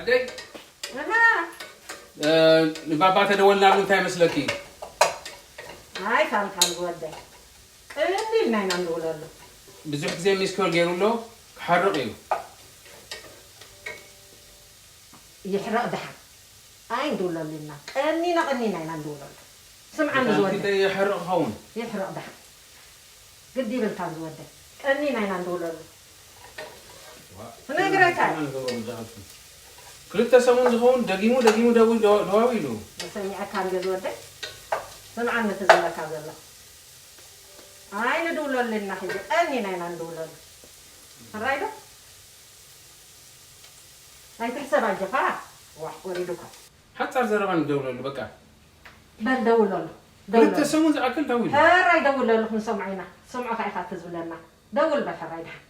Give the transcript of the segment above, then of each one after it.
ደይ፣ ኣሃ። እ፣ ንባባ ተደወልናሉ እንታይ መስለኪ? ኣይ፣ ፋንታን ዝወደይ። ቅልል ኢልና ኢና ንድውለሉ። ብዙሕ ግዜ ሚስ ኮል ገይሩ ኣሎ፣ ክሓርቕ እዩ። ይሕረቕ ደሓን። ኣይ፣ ንድውለሉ ኢና። ቀኒና፣ ቀኒና ኢና ንድውለሉ። ስምዓኒ ዝወደይ። ይሕረቕ ክኸውን። ይሕረቕ ደሓን። ግዲ ይብልካን ዝወደይ። ቀኒና ኢና ንድውለሉ። ክነግረካ። ክልተ ሰሙን ዝኸውን ደጊሙ ደጊሙ ደዊ-፣ ደዋ-፣ ደዋዊሉ። ሰሚዐካ እንደ ዝወደይ። ስምዓኒ እቲ ዝብለካ ዘሎ። ኣይ፣ ንድውለሉ ኢና ሕጂ። ቀኒና ኢና ንድውለሉ። ሕራይ ዶ? ኣይትሕሰብ ኣጆኻ። ዋሕ፣ ወሪዱካ። ሓጻር ዘረባ ንደውለሉ፣ በቃ። በል ደውለሉ። ክልተ ደውለሉ። ሰሙን ዝኣክል ደውል። ሕራይ ደውለሉ፣ ክንሰምዖ ኢና። ሰምዖ ከኣ ኢኻ እትዝብለና። ደውል በል ሕራይ ደሓን።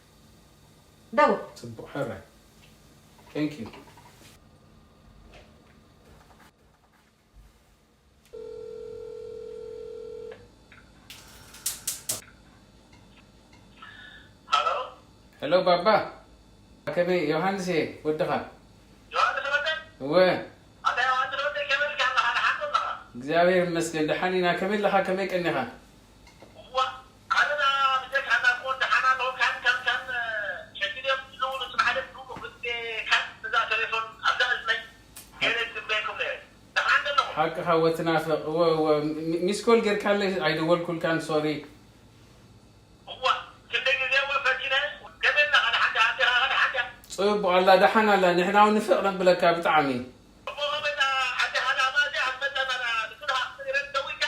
ደውል። ጽቡቕ፣ ሕራይ። Thank you። ሃሎ። ሄሎ ባባ፣ ከመይ ዮሃንስ እየ ወድኻ። ዮሃንስ ወደይ? እወ። ኣታ ዮሃንስ ወደይ፣ ከመይ ኢልካ ኣለኻ? ደሓን ዶ ኣለኻ? እግዚኣብሔር ይመስገን፣ ደሓን ኢና። ከመይ ኣለኻ? ከመይ ቀኒኻ? እዋ፣ ኣነ ብጀካ ናፍቆት ደሓን ኣለኹ። ካን፣ ካን፣ ካን፣ ሕጂ ድዮም ዝደውሉ? ጽባሕ ድዮም ዝደውሉ? ክንደይ ካን እዛ ቴሌፎን ኣብዛ እዝነይ ገለ ዝጽበየኩም ነይረ። ደሓን ዶ ኣለኹም? ሓቅኻ ወትናፍቕ። እወ፣ እወ፣ ሚ-፣ ሚስ ኮል ጌርካለይ ኣይደወልኩልካን፣ ሶሪ። እዋ፣ ክንደይ ግዜ እወ ፈቲነ። ከመይ ኣለኻ? ደሓን ዲኻ? ኣዴኻ ደሓን ድያ? ጽቡቕ ኣላ፣ ደሓን ኣላ። ንሕና እውን ንፍቕ ነብለካ ብጣዕሚ። እሞ ከመይ ኣላ ኣዴኻ? ደኣ መኣዝ እያ ክትመጸና? ንሱ ደኣ ክትነግረኒ ደዊልካ?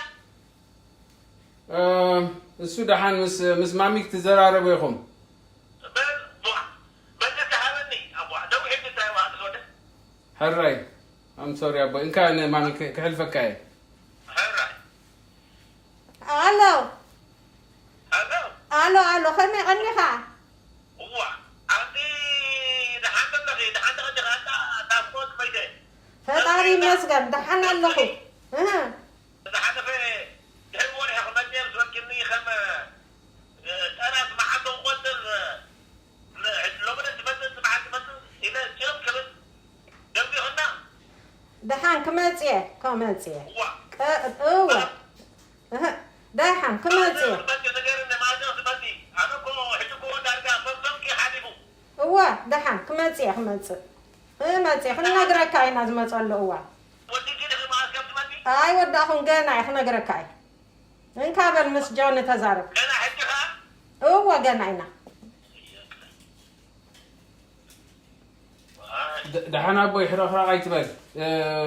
እም፣ እሱ ደሓን ምስ፣ ምስ ማሚ ክትዘራረቡ ኢኹም። በል፣ ቧዕ። በል እስከ ሃበኒ። ኣቧዕ፣ ደው ሒዙ እንታይ ዋእ ክትወደ? ሕራይ። I'm sorry ኣቦይ። እንካ ንማሚ ክ-፣ ክሕልፈካ እየ። ሕራይ። ኣሎ። ኣሎ። ኣሎ፣ ኣሎ፣ ከመይ ቀኒኻ? እዋ፣ ኣንቲ ደሓን ዶ ኣለኺ? ደሓን ዶ ቀኒኻ? ኣታ፣ ኣታ እኮ ትኸይደ። ፈጣሪ ይመስገን፣ ደሓን ኣለኹ። እህ። ዝሓለፈ ድሕሪ ወርሒ ክመጽእ እየ ምስ በልክኒ ከም፣ እ፣ ጠላት መዓልቲ ክቆጽር፣ እ፣ ሎሚ ዶ ትመጽእ፣ ጽባሕ ትመጽእ ኢለ ጭም ክብል ደንጊኹና። ደሓን ክመጽእ እየ፣ ክመጽእ እየ። እዋ። ቀ-፣ እወ። እዋ። እህ፣ ደሓን ክመጽእ እየ። መዓልቲ ክመጽእ ንገርኒ፣ መዓልቲ ክመጽእ። ኣነ እኮ ሕጂ እኮ ዳርጋ ፈጸምኪ ሓሊፉ። እወ፣ ደሓን ክመጽእ እየ፣ ክመጽእ። ክመጽእ እየ፣ ክነግረካ ኢና ዝመጸሉ እዋን። ወዲእኪ ዲኺ መዓስ ከም ትመጺ? ኣይወዳእኹን፣ ገና እየ፣ ክነግረካ እየ። እንካ በል ምስ ጆኒ ተዛረብ። ገና ሕጂ ኸኣ? እወ፣ ገና ኢና። ድ-፣ ደሓን ኣቦይ፣ ሕርኽራኽ ኣይትበል። እ፣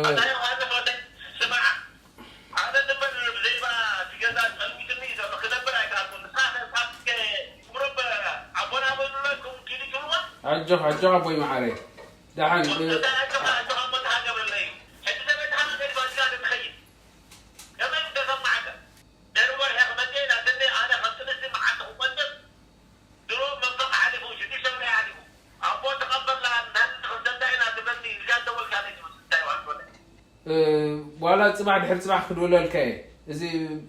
ኣታ ዮሃንስ ወደይ፣ ስማዕ፣ ኣነ ንበር ብዘይባ እቲ ገዛ ጸልሚቱኒ እዩ ዘሎ፣ ክነብር ኣይከኣልኩን። ንስኻ ከ እሳት እስከ ቁሩብ ኣቦና በሉለኩም ኪዱ ጅምዋ። ኣጆኽ፣ ኣጆኽ ኣቦይ መዓረይ። ደሓን፣ እ፣ እንታይ ኣጆኻ፣ ኣጆኻ እሞ ተሃገበለይ። ሕጂ ሰበይትኻ ገዲፋ እዚኣ ዶ ትኸይድ? ከመይ ምተሰማዓካ? ድሕሪ ወርሒ ክመጽእ ኢና ትብሊ፣ ኣነ ከም ጥንስቲ መዓልቲ ክቆጽር ድሮ መንፈቕ ሓሊፉ፣ ሽዱሽተ ወርሒ ሓሊፉ። ኣቦ ተቐበልና፣ ናንተ ክንሰዳ ኢና ትብለኒ፣ ኢልካ ደወልካለይ ትብል እንታይ ዋን ኮነ? እ፣ ዋላ ጽባሕ ድሕሪ ጽባሕ ክድውለልካ እየ። እዚ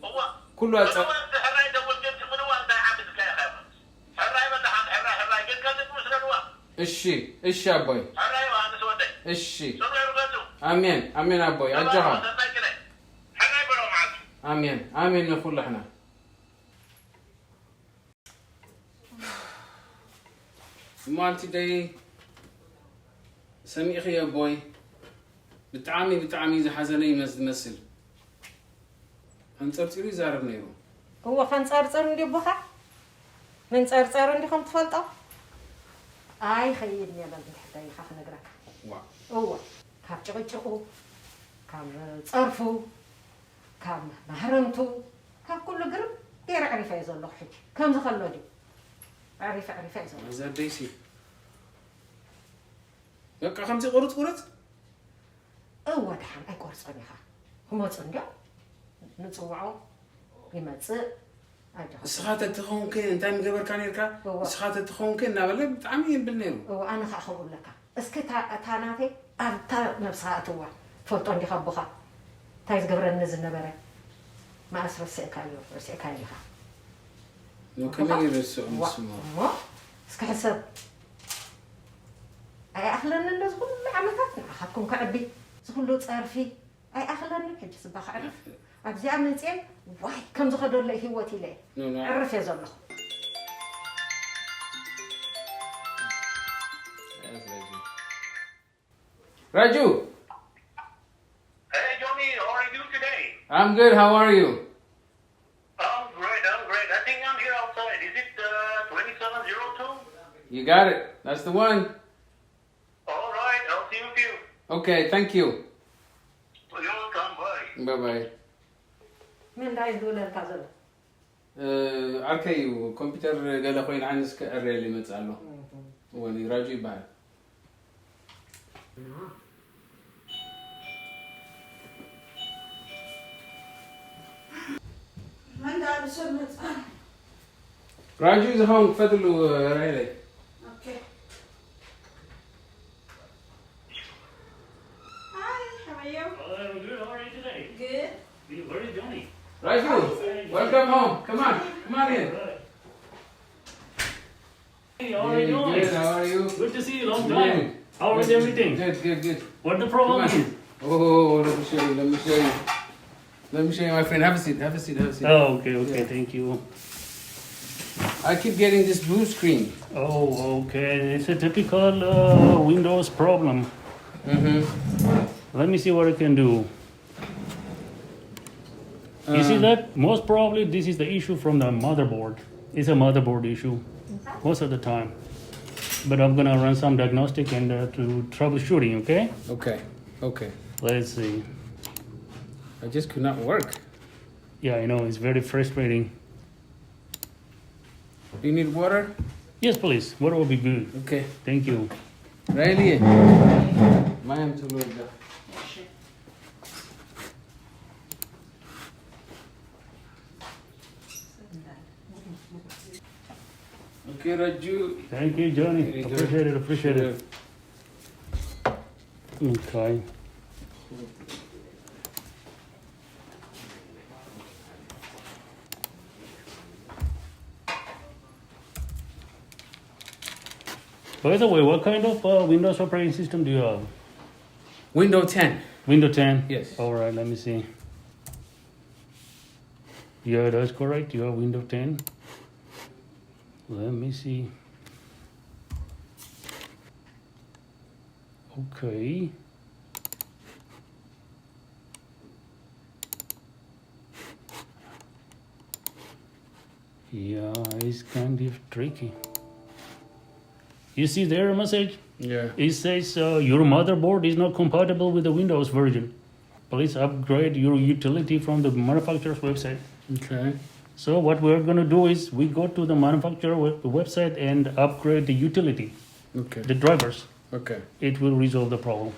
እዋ። ኩሉ ኣጸ- ምንዋ እንተ ሕራይ ደወል ጀምቲ፣ ምንዋ እንታይ ዓመት ኢልካ ኢኻ? ሕራይ በላኻ፣ ሕራይ፣ ሕራይ፣ ግን ከምዚ ትምስለንዋ። እሺ፣ እሺ ኣቦይ። ሕራይ ዮሃንስ ወደይ። እሺ። ጽኑዕ ርገጹ። ኣሜን፣ ኣሜን ኣቦይ። ኣጆኻ። ሰናይ ግነ። ሕራይ በሎ መዓልቱ። ኣሜን፣ ኣሜን ንኹላሕና። እሞ ኣንቲ ደይ ሰሚዕኽዮ ኣቦይ፣ ብጣዕሚ፣ ብጣዕሚ ዝሓዘነ ይመስ-፣ ዝመስል። ኣንጸርጺሩ ይዛረብ ነይሩ። እወ፣ ከንጸርጽር እንዲ ኣቦኻ? መንጸርጸር እንዲ ከም ትፈልጦ? ኣይኸይድን እየ በል፣ እንድሕር ደይኻ ክነግረካ። ዋእ። እወ፣ ካብ ጭቕጭቑ፣ ካብ ጸርፉ፣ ካብ ማህረምቱ፣ ካብ ኩሉ ግርም ገይረ ኣዕሪፈዮ ዘለኹ ሕጂ። ከምዚ ከሎ ድዩ? ኣዕሪፈ፣ ኣዕሪፈ እየ ዘለኹ። እዛ ደይሲ። በቃ ከምዚ ቁርጽ ቁርጽ? እወ፣ ደሓን ኣይቆርጾን ኢኻ። ክመጹ እንድዮም። ንጽውዖ፣ ይመጽእ። ኣጆኻ። ንስኻ ተትኸውን ከ እንታይ ምገበርካ ነይርካ? እወ። ንስኻ ተትኸውን ከ እናበለ ብጣዕሚ ይብል ነይሩ። እወ፣ ኣነ ኸኣ ከምኡ እብለካ። እስኪ እታ፣ እታ ናተይ ኣብታ ነብስኻ እትዋ ትፈልጦ እንዲኻ ኣቦኻ እንታይ ዝገብረኒ ዝነበረ? መኣስ ረሲዕካዮ? ረሲዕካዮ ኢኻ። ኖ፣ ከመይ ኣቦኻ? ይርስዑ ዋ፣ ንስሞ? እሞ እስኪ ሕሰብ። ኣይኣኽለንን ዶ ዝኹሉ ዓመታት ንዓኻትኩም ከዕቢ ዝኽሉ ጸርፊ ኣይኣኽለኒ። ሕጂ ስባ ከዕርፍ ኣብዚኣ መጽኤ ዋይ ከም ዝኸደሎ ህይወት ኢለ No, no. ዕርፍ እየ ዘለኹ። That's Raju. Raju, Hey, Johnny, how are you doing today? I'm good. How are you? I'm great, I'm great. I think I'm here outside. Is it uh, twenty-seven zero two? You got it. That's the one. All right, I'll see you with you. Okay, thank you. You're welcome, bye. Bye bye. ምን እንታይ ዝብለልካ ዘሎ? ዓርከይ እዩ ኮምፒውተር ገለ ኮይኑ ዓንስ ክዕረየሉ ይመጽእ ኣሎ። እወ ራጁ ይበሃል። መን ደኣ ብሰብ መጻ? ራጁ ዝኸውን ክፈትሉ ራይለይ። Okay. Hi, how are you? Hello, good. How are you today? Good. You- Where is Johnny? ራጁ welcome home. Come on. Come on in. Good. Hey, how are you doing? Good. How are you? Good to see you. Long Good. Time. How is everything? Good, good, good. What the Come problem on. is? Oh, let me show you. Let me show you. Let me show you, my friend. Have a seat. Have a seat. Have a seat. Oh, okay, okay. Yeah. Thank you. I keep getting this blue screen. Oh, okay. It's a typical uh, Windows problem. Mm-hmm. Let me see what I can do. You see Um, that? Most probably, this is the issue from the motherboard. It's a motherboard issue most of the time. But I'm gonna run some diagnostic and uh, to troubleshooting. Okay. Okay. Okay. Let's see. I just could not work. Yeah, I know it's very frustrating. Do you need water? Yes, please. Water will be good. Okay. Thank you. Riley. ما يمتلون ده. Okay, Raju. Thank you, Johnny. There you go. Appreciate it. Appreciate Sure. It. Okay. By the way, what kind of uh, Windows operating system do you have? Window ten. Windows ten? Yes. All right, let me see. Yeah, that's correct. You have Windows ten. Let me see. Okay. Yeah, it's kind of tricky. You see the error message? Yeah. It says uh, your motherboard is not compatible with the Windows version. Please upgrade your utility from the manufacturer's website. Okay. So what we're going to do is we go to the manufacturer web- website and upgrade the utility, Okay. The drivers. Okay. It will resolve the problem.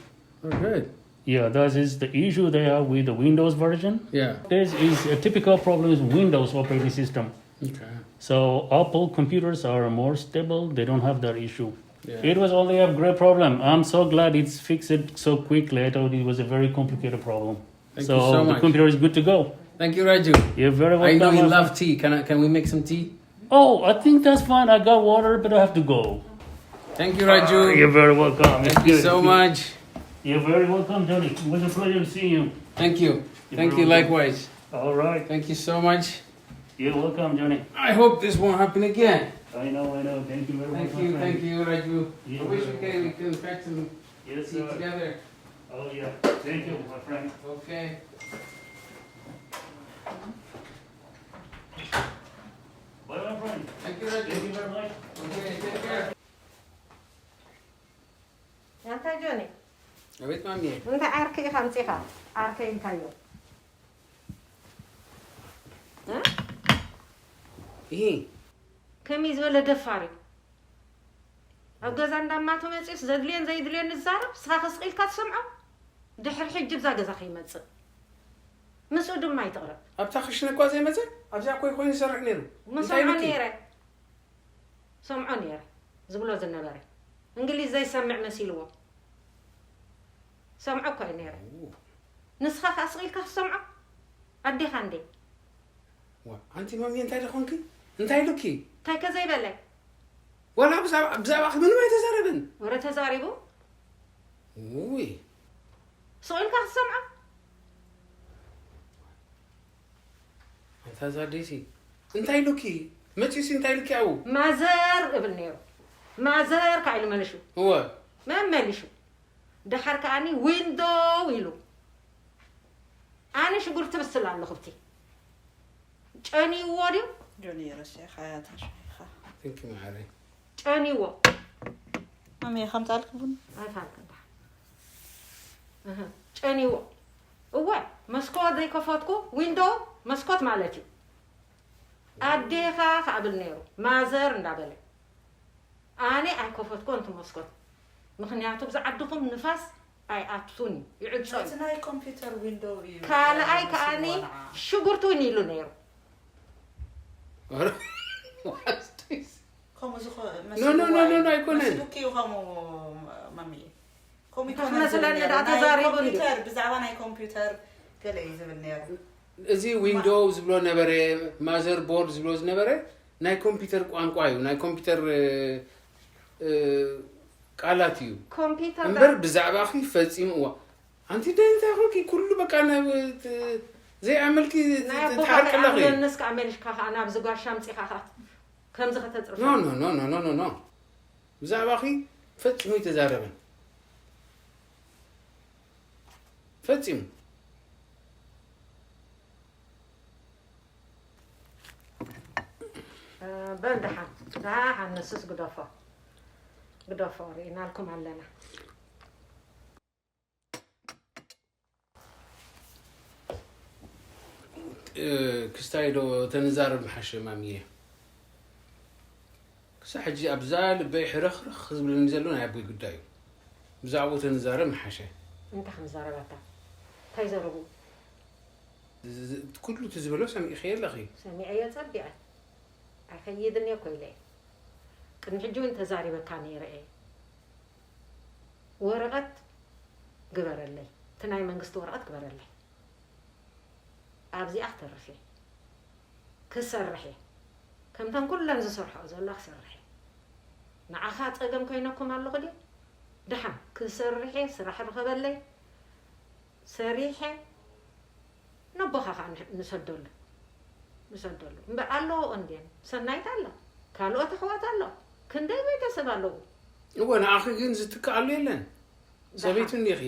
Oh, good. Yeah, that is the issue they have with the Windows version. Yeah. This is a typical problem with Windows operating system. Okay. So Apple computers are more stable. They don't have that issue. Yeah. It was only a great problem. I'm so glad it's fixed so quickly. I thought it was a very complicated problem. Thank so you so the much. Computer is good to go. Thank you, Raju. You're very I welcome. know you my love friend. Tea. Can I, can we make some tea? Oh, I think that's fine. I got water, but I have to go. Thank you, Raju. You're very welcome. It's Thank you good. So much. You're very welcome, Johnny. It was a pleasure seeing you. Thank you. You're Thank very you. Welcome. Likewise. All right. Thank you so much. You're welcome, Johnny. I hope this won't happen again. I know, I know. Thank you very Thank much. You. My friend. Thank you, Raju. Yeah, I wish we very can, we can catch some Yes, tea sir. Together. Oh, yeah. Thank you, my friend. Okay. Bye, my friend. Thank you, Raju. Thank you very much. Okay, take care. ኣንታ ጆኒ ኣቤት ማሚየ። እንታይ ዓርኪ ኢኻ ኣምፂኻ? ዓርከይ ኢልካዮ እ? ይሄ ከመይ ዝበለ ደፋር እዩ። ኣብ ገዛ እንዳማቱ መፂኡስ ዘድልዮን ዘይድልዮን ንዛረብ ስኻ ከስቕ ኢልካ ትሰምዖ። ድሕሪ ሕጂ ብዛ ገዛ ከይመፅእ ምስኡ ድማ ኣይትቕረብ። ኣብታ ክሽነ እኳ ዘይመፀ ኣብዚኣ ኮይ ኮይኑ ይሰርሕ ነይሩ። እንታይ መሰምዖ ኢሉኪ? ነይረ ሰምዖ ነይረ ዝብሎ ዝነበረ እንግሊዝ ዘይሰምዕ መሲልዎ ሰምዖ እኮ እዩ ነይረ። ንስኻ ከኣ ስቕ ኢልካ ክትሰምዖ ኣዴኻ እንዴ? ዋ፣ ኣንቲ ማሚ እንታይ ደኾንኪ? እንታይ ኢሉኪ? እንታይ ከ ዘይበለ ዋላ ብዛዕባ ብዛዕባኺ ምንም ኣይተዛረበን። ወረ ተዛሪቡ ውይ ስቕ ኢልካ ክትሰምዖ። ኣንታ ዛዴሲ እንታይ ኢሉኪ? መፂሲ እንታይ ኢልኪ? ኣው ማዘር እብል ነይሩ። ማዘር ከ ኢሉ መሊሹ። እወ መመሊሹ። ደሓር ከኣኒ ዊንዶው ኢሉ። ኣነ ሽጉርቲ ብስል ኣለኹ ብቲ። ጨንይዎ ድዩ? ጆኒ ረሲዕካ ተሽካ ቴንኪ ማዕረይ ጨንይዎ። ኣሜ ከምጻልክ ቡን ኣይፋልክን ደሓ። እህ፣ ጨንይዎ። እወ መስኮት ዘይከፈትኩ ዊንዶ መስኮት ማለት እዩ። ኣዴኻ ከኣብል ነይሩ ማዘር እንዳበለ ኣነ ኣይከፈትኮ እንት መስኮት። ምክንያቱ ብዚ ዓድኹም ንፋስ ኣይኣቱን እዩ፣ ይዕጾ እዩ። ናይ ኮምፒውተር ዊንዶው እዩ ካልኣይ ከኣኒ ሽጉርቲ እውን ኢሉ ነይሩ። ኧረ፣ what is this? ከምኡ ዝኾ- No, no, no, no, no, ኣይኮነን። መስሉኪ እዩ ከምኡ ማሚየ ከምኡ እንታይ ይኮነን ክመስለኒ ዝብል ደኣ ነይሩ። ናይ ተዛሪቡ እንድዩ። ኮምፒውተር ብዛዕባ ናይ ኮምፒውተር ገለ እዩ ዝብል ነይሩ እዚ ዊንዶው ዝብሎ ነበረ፣ ማዘር ቦርድ ዝብሎ ዝነበረ ናይ ኮምፒውተር ቋንቋ እዩ፣ ናይ ኮምፒውተር እ፣ እ፣ ቃላት እዩ ኮምፒውተር እምበር ብዛዕባኺ ፈጺሙ እዋ ኣንቲ ደንታ ኮኪ ኩሉ በቃ ናብ ት- ዘይኣመልኪ ናይ ትሓርቅለኺ ኣቦኻለንስ ከዓ መሊሽካ ከዓ ናብዚ ጓሻ ኣምፂኻ ከዓ ከምዚ ከተፅርፈ ኖ ኖ ኖ ኖ ኖ ኖ ብዛዕባኺ ፈጺሙ ይተዛረበን ፈጺሙ በል ደሓን ደሓን ንሱስ ግደፎ ግደፎ ርኢናልኩም ኣለና። ክስታይ ዶ ተንዛረብ ምሓሸ ማሚየ ክሳ ሕጂ ኣብዛ ልበይ ሕረኽረኽ ዝብለኒ ዘሎ ናይ ኣቦይ ጉዳይ እዩ ብዛዕባኡ ተንዛረብ ምሓሸ እንታይ ክንዛረባታ እንታይ ዘረቡ ኩሉ እቲ ዝበሎ ሰሚዕኸ ኣለኺ ሰሚዐዮ ጸቢቐ ኣይኸይድን እየ እኮ ኢለ እየ ቅድሚ ሕጂ እውን ተዛሪበካ ነይረ እየ ወረቐት ግበረለይ እቲ ናይ መንግስቲ ወረቐት ግበረለይ ኣብዚኣ ክተርፍ እየ ክሰርሕ እየ ከምተን ኩለን ዝሰርሖ ዘሎ ክሰርሕ እየ ንዓኻ ፀገም ኮይነኩም ኣለኹ ድየ ድሓን ክሰርሕ እየ ስራሕ ርኸበለይ ሰሪሐ ነቦኻ ከዓ ንሰደሉ ንሰደሉ እምበር ኣለዎ እንድየን ሰናይት ኣላ ካልኦት ኣሕዋት ኣሎ ክንደይ ቤተሰብ ኣለዉ እወ ንኣኺ ግን ዝትክኣሉ የለን ሰበይቱ እንዲኺ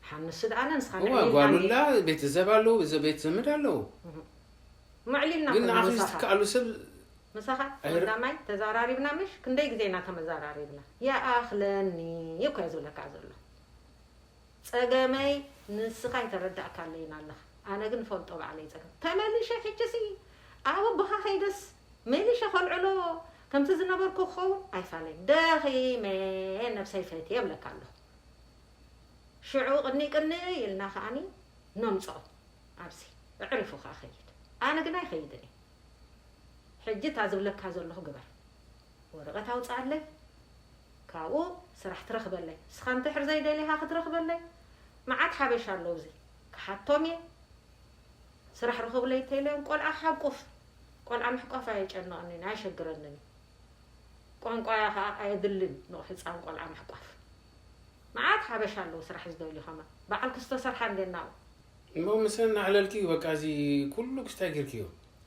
ሓንሱ ደኣ ኣነ ንስኻ እወ ጓሉላ ቤተሰብ ኣለዉ እዚ ቤት ዘመድ ኣለዉ መዕሊልና ግን ንኣኺ ዝትክኣሉ ሰብ ምሳኻ ቀዳማይ ተዛራሪብና ምሽ ክንደይ ግዜ ኢና ተመዛራሪብና ይኣኽለኒ እኮ እየ ዝብለካ ዘሎ ጸገመይ ንስኻ ይተረዳእካ ኣለይና ኣለኻ ኣነ ግን ፈልጦ ባዕለይ ጸገም ተመሊሸ ሕጂ ሲ ኣብ ኣቦኻ ከይደስ መሊሸ ከልዕሎ ከምቲ ዝነበርኩ ክኸውን ኣይፋለይ ደኺመ ነብሰይ ፈትየ እብለካ ኣለኹ ሽዑ ቅኒ ቅኒ ኢልና ከኣኒ ነምፅኦ ኣብዚ ኣዕሪፉ ከዓ ኸይድ ኣነ ግን ኣይኸይድን እየ ሕጂ እታ ዝብለካ ዘለኹ ግበር ወረቐት ኣውፅኣለይ ካብኡ ስራሕ ትረኽበለይ እስኻ እንድሕር ዘይደሊኻ ክትረኽበለይ መዓት ሓበሻ ኣለዉ እዚ ክሓቶም እየ ስራሕ ርኽብለይ ተይለዮም ቆልዓ ሓቁፍ ቆልዓ ምሕቋፍ ኣየጨንቐንን ኣየሸግረንን ቋንቋያ ከዓ ኣየድልን ንቕ ህፃን ቆልዓ ምሕቋፍ መዓት ሓበሻ ኣለዉ ስራሕ ዝደልዩ ከማ በዓልኩ ዝተሰርሓ እንዴናው እሞ ምስለን ናዕለልኪ በቃ እዚ ኩሉ ክስታይ ጌርክዮ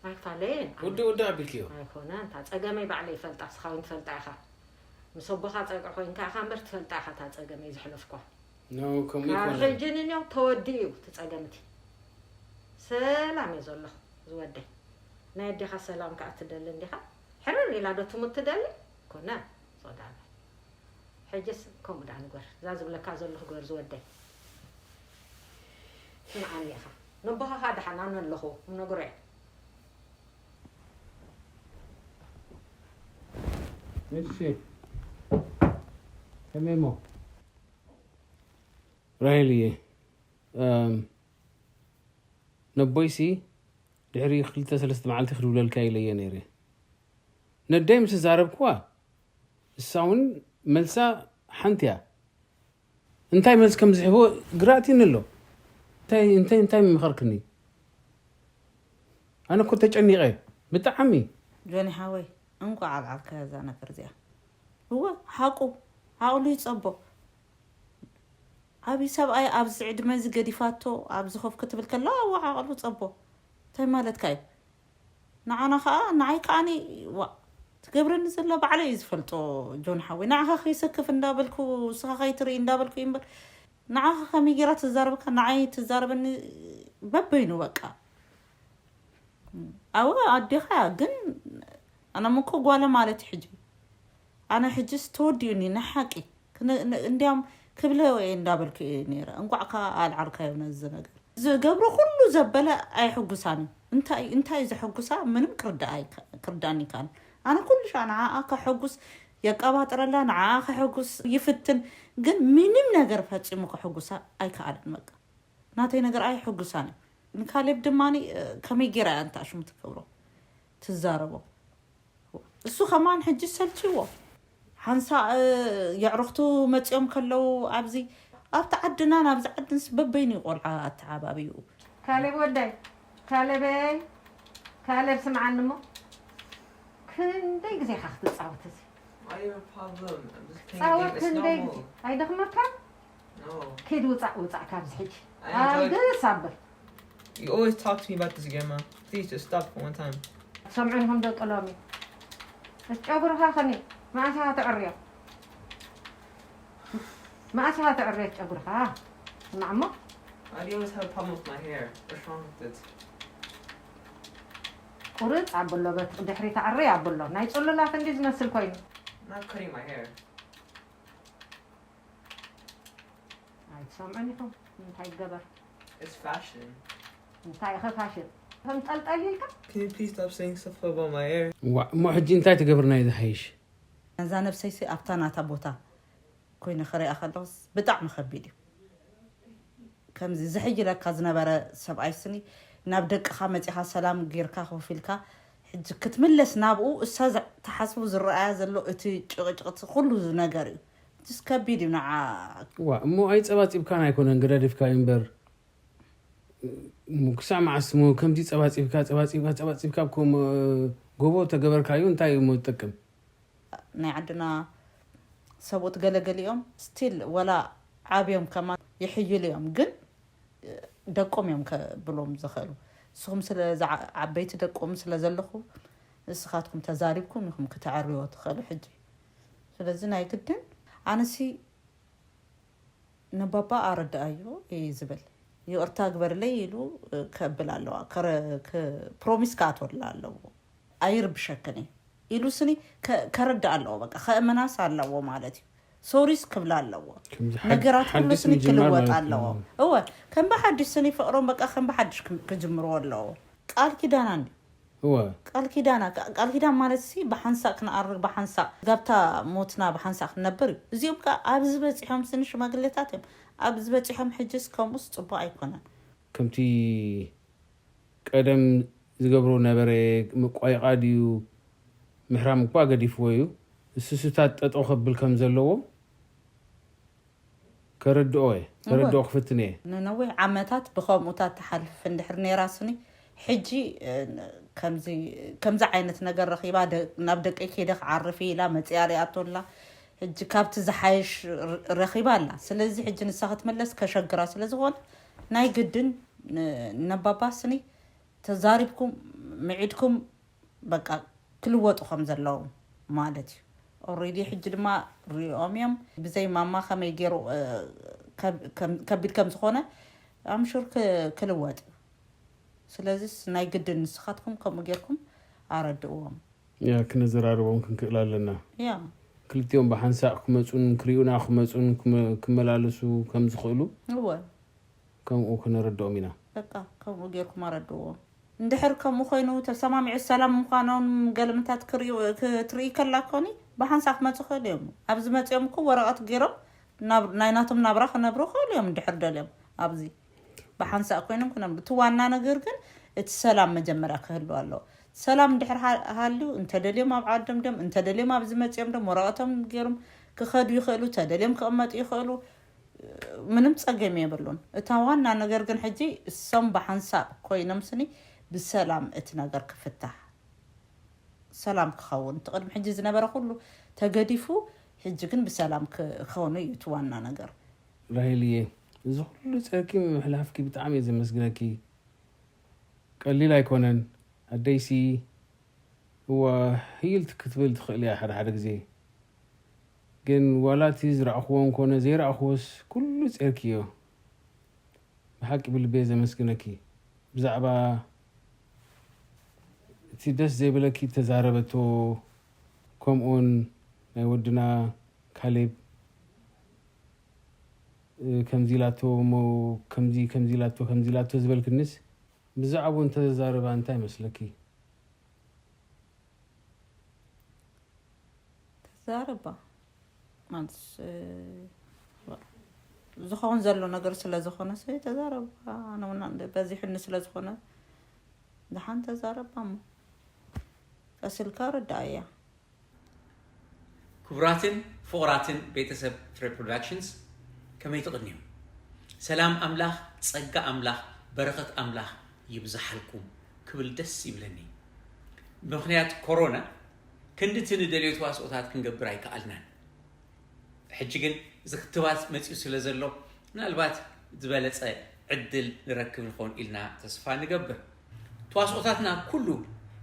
ኣይፋለየን ወዲ ወዲ ኣቢልክዮ ኣይኮነ እንታ ፀገመይ ባዕለ ይፈልጣ ስኻውን ትፈልጣ ኢኻ ምስ ኣቦኻ ፀግዒ ኮይንካ ኢኻ እምበር ትፈልጣ ኢኻ እታ ፀገመይ ዝሕለፍኳ ኖ ከምኡ ካብ ይኮነ ሕጂ ንንዮ ተወዲኡ እዩ እቲ ፀገምቲ ሰላም እየ ዘለኹ ዝወደይ ናይ ኣዴኻ ሰላም ከዓ ትደሊ እንዲኻ ሕርር ኢላ ዶ ትሙት ትደሊ ኮነ ሶዳበ ሕጅስ ከምኡ ደኣ ንግበር እዛ ዝብለካ ዘለኹ ግበር ዝወደይ ስምዓኒ ኢኻ ነቦኻ ኻ ደሓን ኣነ ኣለኹ ምነግሮ እየ እሺ ከመይ እሞ ራሄልየ ነቦይሲ ድሕሪ ክልተ ሰለስተ መዓልቲ ክድውለልካ ኢለየ ነይረ ነደይ ምስ ዛረብክዋ እሳ እውን መልሳ ሓንቲ እያ እንታይ መልስ ከም ዝሕቦ ግራ ኣትዩኒ ኣሎ እንታይ እንታይ እንታይ ምመኸርክኒ ኣነ እኮ ተጨኒቐ ብጣዕሚ ጆኒ ሓወይ እንኳዕ ኣብ ዓልካ እዛ ነገር እዚኣ እወ ሓቁ ዓቕሉ ይፀቦ ኣብይ ሰብኣይ ኣብዚ ዕድመ እዚ ገዲፋቶ ኣብዚ ኮፍ ክትብል ከላ ኣወዓቕሉ ጸቦ እንታይ ማለትካ እዩ? ንዓና ከዓ ንዓይ ከዓኒ ዋ ትገብረኒ ዘላ ባዕለ እዩ ዝፈልጦ። ጆን ሓወይ ንዓኻ ከይሰክፍ እንዳበልኩ ንስኻ ከይትርኢ እንዳበልኩ እዩ እምበር ንዓኻ ከመይ ጌራ ትዛረበካ ንዓይ ትዛረበኒ በበይኑ በቃ ኣወ ኣዴኻ ግን ኣነ ምኮ ጓለ ማለት ሕጂ ኣነ ሕጂስ ተወዲኡኒ ንሓቂ እንዲያም ክብለ እንዳበልኩ እየ ነረ እንቋዕ ከ ኣልዓልካዮ ነዚ ነገር ዝገብሮ ኩሉ ዘበለ ኣይሕጉሳን እዩ እንታይ እንታይ ዘሐጉሳ ምንም ክርዳኣ ክርዳኒ ይከኣል ኣነ ኩሉ ሻ ንዓኣ ከሐጉስ የቀባጥረላ ንዓኣ ከሐጉስ ይፍትን ግን ምንም ነገር ፈጺሙ ከሐጉሳ ኣይከኣልን በቃ ናተይ ነገር ኣይሕጉሳን እዩ ንካሌብ ድማ ከመይ ጌራ እያ እንታ ሽሙ ትገብሮ ትዛረቦ እሱ ከማን ሕጂ ሰልችዎ ሓንሳ የዕርኽቱ መፂኦም ከለዉ ኣብዚ ኣብቲ ዓድና ናብዚ ዓድንስ በበይኑ እዩ ቆልዓ ኣተዓባቢኡ ካሌብ ወዳይ ካሌበይ ካሌብ ስምዓኒ እሞ ክንደይ ግዜኻ ክትፃወት እዚ Why you have a problem? I'm just playing a ፃወት game. It's ክንደይ normal. ግዜ ኣይደኽመካን No. ኪድ ውፃእ ውፃእ ካብዚ ሕጂ I enjoyed- ኣልግስ ኣብል You always talk to me about this, Grandma. Please just stop for one time. ትሰምዑ ኢኹም ደቂ ሎሚ እቲ ጨጉርኻ ኸኒ መኣስ ኢኻ ትዕርዮ መኣስ ኢኻ ትዕርዮ እቲ ጨጉርኻ ስማዕ እሞ Why do you always have a problem with my hair? What's wrong with it? ቁርፅ ኣብሎ በቲ ድሕሪ ተዕርይ ኣብሎ ናይ ፅሉላት እንዲ ዝመስል ኮይኑ I'm not cutting my hair. ኣይትሰምዑን ኢኹም እንታይ ይገበር It's fashion. እንታይ ኢኸ ፋሽን ከም ጠልጠል ኢልካ Can you please stop saying stuff about my hair? ዋዕ እሞ ሕጂ እንታይ ትገብርና እዩ ዝሓይሽ ነዛ ነብሰይሲ ኣብታ ናታ ቦታ ኮይነ ክሪኣ ከለኹስ ብጣዕሚ ከቢድ እዩ ከምዚ ዝሕይለካ ዝነበረ ሰብኣይ ስኒ ናብ ደቅኻ መፂኻ ሰላም ጌርካ ኮፍ ኢልካ ሕጂ ክትምለስ ናብኡ እሳ ዝ- ተሓስቡ ዝረኣያ ዘሎ እቲ ጭቕጭቕቲ ኩሉ ነገር እዩ እስ ከቢድ እዩ ንዓ ዋ እሞ ኣይፀባፂብካን ኣይኮነን ገዳዲፍካ እዩ እምበር እሞ ክሳዕ መዓስ እሞ ከምዚ ፀባፂብካ ፀባፂብካ ፀባፂብካ እኮ እሞ ጎቦ ተገበርካዩ እንታይ እዩ እሞ ዝጠቅም ናይ ዓድና ሰብኡት ገለገሊኦም ስቲል ወላ ዓብዮም ከማ ይሕይሉ እዮም ግን ደቆም እዮም ከብሎም ዝኽእሉ ንስኹም ስለ ዝዓ- ዓበይቲ ደቆም ስለ ዘለኹ ንስኻትኩም ተዛሪብኩም ኢኹም ክተዕርዮ ትኽእሉ ሕጂ ስለዚ ናይ ግድን ኣነሲ ንባባ ኣረድኣዮ እየ ዝብል ይቕርታ ግበርለይ ኢሉ ከብል ኣለዋ ፕሮሚስ ክኣትወላ ኣለዎ ኣይርብሸክን እዩ ኢሉ ስኒ ከረድእ ኣለዎ በቃ ከእመናስ ኣለዎ ማለት እዩ ሶሪስ ክብላ ኣለዎ ነገራት ሁሉ ስኒ ክልወጥ ኣለዎ እወ ከም ብሓድሽ ስኒ ፍቅሮም በቃ ከም ብሓድሽ ክጅምርዎ ኣለዎ ቃል ኪዳና እንዲ እወ ቃል ኪዳና ቃል ኪዳን ማለት ሲ ብሓንሳእ ክንኣርግ ብሓንሳእ ጋብታ ሞትና ብሓንሳእ ክንነብር እዩ እዚኦም ከ ኣብዚ በፂሖም ስኒ ሽማግሌታት እዮም ኣብዚ በፂሖም ሕጅስ ከምኡስ ፅቡቅ ኣይኮነን ከምቲ ቀደም ዝገብሮ ነበረ ምቋይቓ ድዩ ምሕራም እኳ ገዲፍዎ እዩ እሱ ስታት ጠጠው ከብል ከም ዘለዎ ከረድኦ እየ ከረድኦ ክፍትን እየ ንነዊሕ ዓመታት ብከምኡታት ትሓልፍ እንድሕር ነይራ ስኒ ሕጂ ከምዚ ዓይነት ነገር ረኺባ ናብ ደቀይ ከይደ ክዓርፍ ኢላ መፅያ ሪኣቶላ ሕጂ ካብቲ ዝሓይሽ ረኺባ ኣላ ስለዚ ሕጂ ንሳ ክትምለስ ከሸግራ ስለዝኾነ ናይ ግድን ነባባ ስኒ ተዛሪብኩም ምዒድኩም በቃ ክልወጡ ከም ዘለዎም ማለት እዩ already ሕጂ ድማ ሪኦም እዮም ብዘይ ማማ ከመይ ገይሩ ከቢድ ከም ዝኾነ ኣምሹር ክልወጥ እዩ ስለዚስ ናይ ግድን ንስኻትኩም ከምኡ ጌርኩም ኣረድእዎም ያ ክነዘራርቦም ክንክእል ኣለና ያ ክልቲኦም ብሓንሳእ ክመፁን ክሪኡና ክመፁን ክመ- ክመላለሱ ከም ዝኽእሉ እወ ከምኡ ክነረድኦም ኢና በቃ ከምኡ ጌርኩም ኣረድዎም እንድሕር ከምኡ ኮይኑ ተሰማሚዑ ሰላም ምዃኖም ገለምታት ክትርኢ ከላ ኮኒ ብሓንሳ ክመፁ ክእል እዮም ኣብዚ መፂኦም እኮ ወረቐት ገይሮም ናይ ናቶም ናብራ ክነብሩ ክእል እዮም እንድሕር ደልዮም ኣብዚ ብሓንሳእ ኮይኖም ክነብሩ እቲ ዋና ነገር ግን እቲ ሰላም መጀመርያ ክህሉ ኣለዎ ሰላም እንድሕር ሃልዩ እንተደልዮም ኣብ ዓዶም ድዮም እንተደልዮም ኣብዚ መፂኦም ድዮም ወረቐቶም ገይሮም ክኸዱ ይኽእሉ ተደልዮም ክቕመጡ ይኽእሉ ምንም ፀገም የብሉን እታ ዋና ነገር ግን ሕጂ እሶም ብሓንሳብ ኮይኖም ስኒ ብሰላም እቲ ነገር ክፍታሕ ሰላም ክኸውን እቲ ቅድሚ ሕጂ ዝነበረ ኩሉ ተገዲፉ ሕጂ ግን ብሰላም ክኾኑ እዩ እቲ ዋና ነገር ራሄልዬ እዚ ኩሉ ጸርኪ ምምሕላፍኪ ብጣዕሚ እየ ዘመስግነኪ። ቀሊል ኣይኮነን ኣደይሲ። እዋ ህይልቲ ክትብል ትኽእል እያ ሓደ ሓደ ግዜ። ግን ዋላ እቲ ዝረኣኽዎ እንኮነ ዘይረኣኽዎስ ኩሉ ጸርኪ እዮ። ብሓቂ ብልቤ ዘመስግነኪ። ብዛዕባ እቲ ደስ ዘይብለኪ ተዛረበቶ፣ ከምኡውን ናይ ወድና ካሌብ ከምዚ ኢላቶ እሞ ከምዚ ከምዚ ኢላቶ ከምዚ ኢላቶ ዝበልክንስ ብዛዕባኡ እንተዘዛረባ እንታይ ይመስለኪ? ተዛረባ ማለት ዝኸውን ዘሎ ነገር ስለ ዝኾነ ሰ ተዛረባ። ኣነ እውን በዚሕኒ ስለ ዝኾነ ደሓን ተዛረባ እሞ ቀስልካ ርዳእያ። ክቡራትን ፍቑራትን ቤተሰብ ፍሬ ፕሮዳክሽንስ ከመይ ትቕንዩ? ሰላም ኣምላኽ፣ ጸጋ ኣምላኽ፣ በረኸት ኣምላኽ ይብዝሓልኩም ክብል ደስ ይብለኒ። ብምኽንያት ኮሮና ክንድቲ ንደልዮ ተዋስኦታት ክንገብር ኣይከኣልናን። ሕጂ ግን እዚ ክትባት መፂኡ ስለ ዘሎ ምናልባት ዝበለፀ ዕድል ንረክብ ንኸውን ኢልና ተስፋ ንገብር። ተዋስኦታትና ኩሉ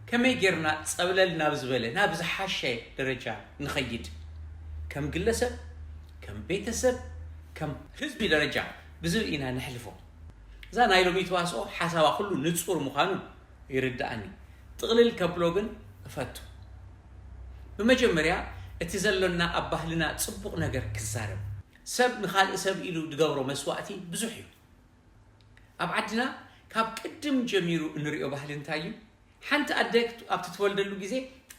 ከመይ ጌርና ፀብለል ናብ ዝበለ ናብ ዝሓሸ ደረጃ ንኸይድ ከም ግለሰብ ከም ቤተሰብ ከም ህዝቢ ደረጃ ብዝብል ኢና ነሕልፎ። እዛ ናይ ሎሚ ተዋስኦ ሓሳባ ኩሉ ንፁር ምዃኑ ይርዳእኒ። ጥቕልል ከብሎ ግን እፈቱ። ብመጀመርያ እቲ ዘሎና ኣብ ባህልና ፅቡቕ ነገር ክዛረብ። ሰብ ንኻልእ ሰብ ኢሉ ዝገብሮ መስዋእቲ ብዙሕ እዩ። ኣብ ዓድና ካብ ቅድም ጀሚሩ እንሪኦ ባህሊ እንታይ እዩ? ሓንቲ ኣደ ኣብ ትትወልደሉ ግዜ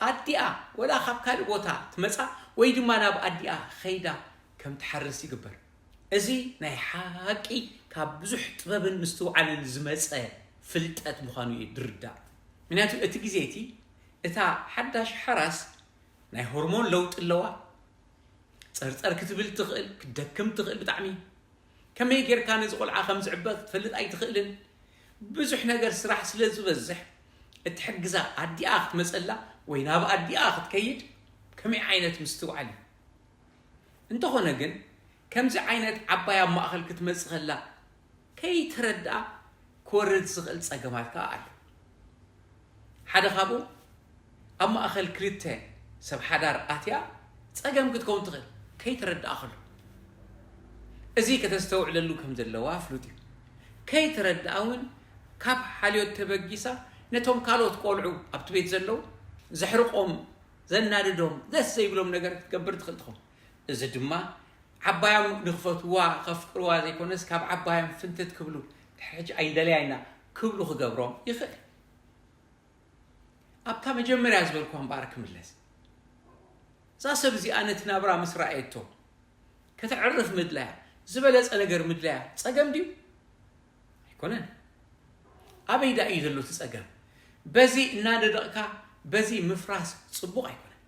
ኣዲኣ ወላ ካብ ካልእ ቦታ ትመፃ ወይ ድማ ናብ ኣዲኣ ኸይዳ ከም ትሓርስ ይግበር። እዚ ናይ ሓቂ ካብ ብዙሕ ጥበብን ምስትውዓልን ዝመፀ ፍልጠት ምዃኑ እዩ ዝርዳእ። ምክንያቱ እቲ ግዜ እቲ እታ ሓዳሽ ሓራስ ናይ ሆርሞን ለውጢ ኣለዋ። ፀርፀር ክትብል ትኽእል፣ ክትደክም ትኽእል ብጣዕሚ። ከመይ ጌርካ ነዚ ቆልዓ ከም ዝዕበ ክትፈልጥ ኣይትኽእልን። ብዙሕ ነገር ስራሕ ስለ ዝበዝሕ እትሕግዛ ኣዲኣ ክትመፀላ ወይ ናብ ኣዲኣ ክትከይድ ከመይ ዓይነት ምስትውዓል እዩ። እንተኾነ ግን ከምዚ ዓይነት ዓባይ ኣብ ማእኸል ክትመፅእ ከላ ከይተረድኣ ክወርድ ዝኽእል ፀገማት ከዓ ኣሎ። ሓደ ካብኡ ኣብ ማእኸል ክልተ ሰብ ሓዳር ኣትያ ፀገም ክትከውን ትኽእል ከይተረድኣ ከሎ። እዚ ከተስተውዕለሉ ከም ዘለዋ ፍሉጥ እዩ። ከይተረድኣ እውን ካብ ሓልዮት ተበጊሳ ነቶም ካልኦት ቆልዑ ኣብቲ ቤት ዘለዉ ዘሕርቆም ዘናድዶም ደስ ዘይብሎም ነገር ክትገብር ትኽእል ትኸውን። እዚ ድማ ዓባዮም ንክፈትዋ ከፍቅርዋ ዘይኮነስ ካብ ዓባዮም ፍንትት ክብሉ ድሕሪ ሕጂ ኣይንደለያ ኢና ክብሉ ክገብሮም ይኽእል። ኣብታ መጀመርያ ዝበልኩዋ እምበኣር ክምለስ። እዛ ሰብ እዚኣ ነቲ ናብራ ምስ ረኣየቶ ከተዕርፍ ምድላያ ዝበለፀ ነገር ምድላያ ፀገም ድዩ? ኣይኮነን። ኣበይ ዳ እዩ ዘሎ እቲ ፀገም? በዚ እናደደቕካ በዚ ምፍራስ ፅቡቕ ኣይኮነን።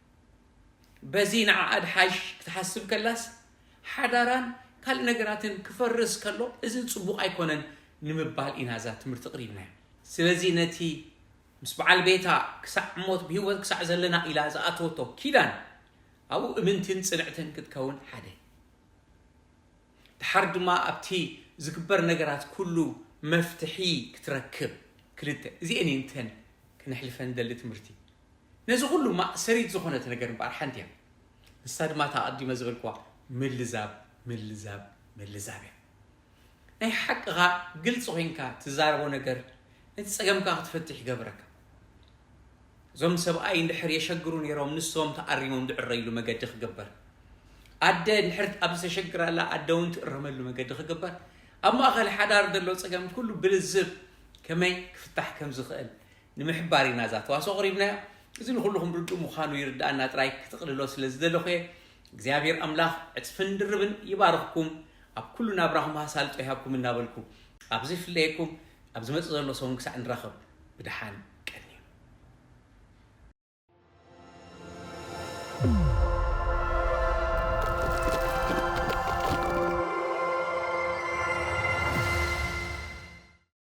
በዚ ንዓኣ ድሓሽ ክትሓስብ ከላስ ሓዳራን ካልእ ነገራትን ክፈርስ ከሎ እዚ ፅቡቕ ኣይኮነን ንምባል ኢና እዛ ትምህርቲ ቅሪብናያ። ስለዚ ነቲ ምስ በዓል ቤታ ክሳዕ ሞት ብህይወት ክሳዕ ዘለና ኢላ ዝኣተወቶ ኪዳን ኣብኡ እምንትን ፅንዕትን ክትከውን ሓደ ድሓር ድማ ኣብቲ ዝግበር ነገራት ኩሉ መፍትሒ ክትረክብ ክልተ እዚአን እየን እተን ክነሕልፈን ደሊ ትምህርቲ። ነዚ ኩሉ ማእሰሪት ዝኾነት ነገር እምበኣር ሓንቲ እያ። ንሳ ድማ እታ ኣቐዲመ ዝበልክዋ ምልዛብ ምልዛብ ምልዛብ እያ። ናይ ሓቅኻ ግልፂ ኮይንካ ትዛረቦ ነገር ነቲ ፀገምካ ክትፈትሕ ይገብረካ። እዞም ሰብኣይ እንድሕር የሸግሩ ነይሮም ንሶም ተኣሪሞም ድዕረይሉ መገዲ ክግበር፣ ኣደ እንድሕር ኣብ ዝተሸግር ኣላ ኣደ እውን ትእረመሉ መገዲ ክግበር፣ ኣብ ማእኸል ሓዳር ዘሎ ፀገም ኩሉ ብልዝብ ከመይ ክፍታሕ ከም ዝኽእል ንምሕባር ኢና እዛ ተዋስኦ ኣቕሪብናያ። እዚ ንኹልኹም ርዱእ ምዃኑ ይርድኣና ጥራይ ክጥቕልሎ ስለ ዝደለኹ እየ። እግዚኣብሔር ኣምላኽ ዕፅፍን ድርብን ይባርኽኩም፣ ኣብ ኩሉ ናብራኹም ኣሳልጦ ይሃብኩም እናበልኩ ኣብዚ ይፍለየኩም። ኣብ ዝመፅእ ዘሎ ሰሙን ክሳዕ ንራኸብ ብደሓን